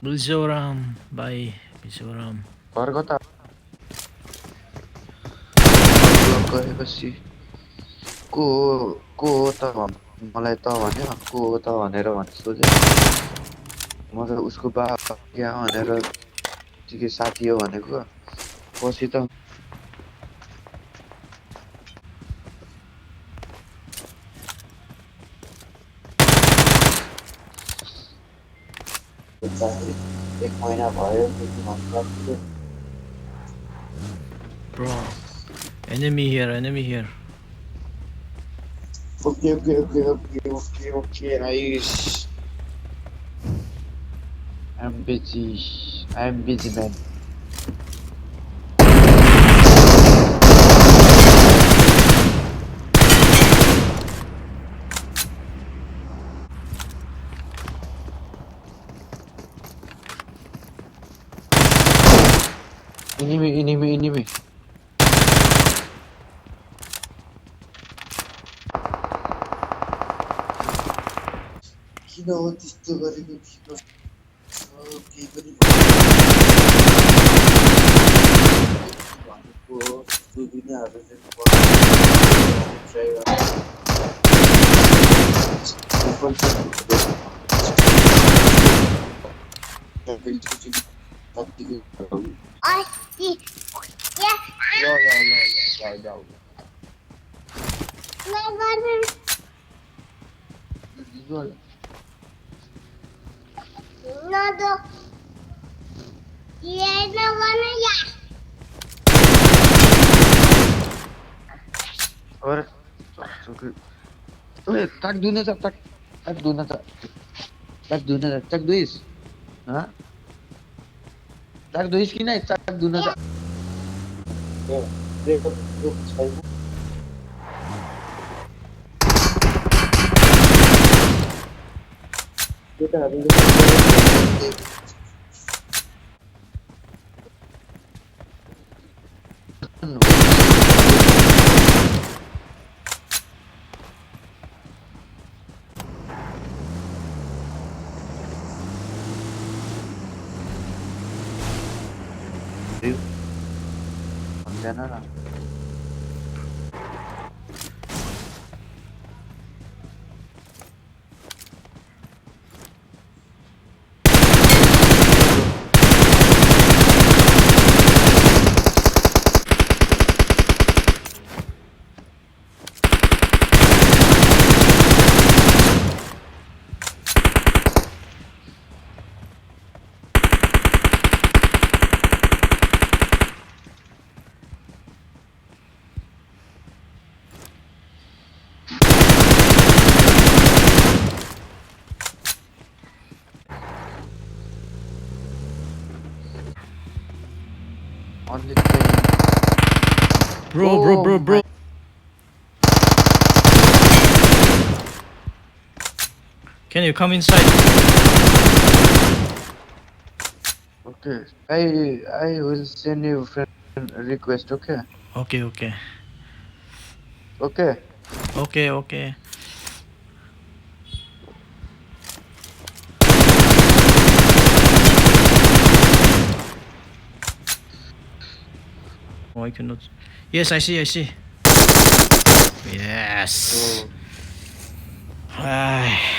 Mizoram bye Mizoram. घर कता गएपछि को हो को हो त भन् मलाई त भन्यो को हो त भनेर भन् सोध्यो म त उसको बा क्या भनेर ठिकै साथी हो भनेको पछि त एक महिना भयो त्यति भनिरहेको थियो। Bro, enemy here, enemy here. Okay okay okay okay okay okay nice. I'm busy. I'm busy man. Enemy enemy enemy. किन हो त्यस्तो गरेको किन केही पनि भनेको दुर्बिनहरूले ट्राई ल ल ल ल ल ल अरे ओए ताक दुना जा ताक ताक दुना जा ताक दुना जा ताक दुइस हाँ ताक दुइस कि नै ताक दुना जा छैन। केटाहरूले भन्दैन न। Only train. Bro, bro, Oh bro, my bro. Can you come inside? Okay. I will send you friend request, okay? Okay, okay. Okay. Okay, okay. Oh, I cannot. Yes, I see, I see. Yes. Oh. Ay.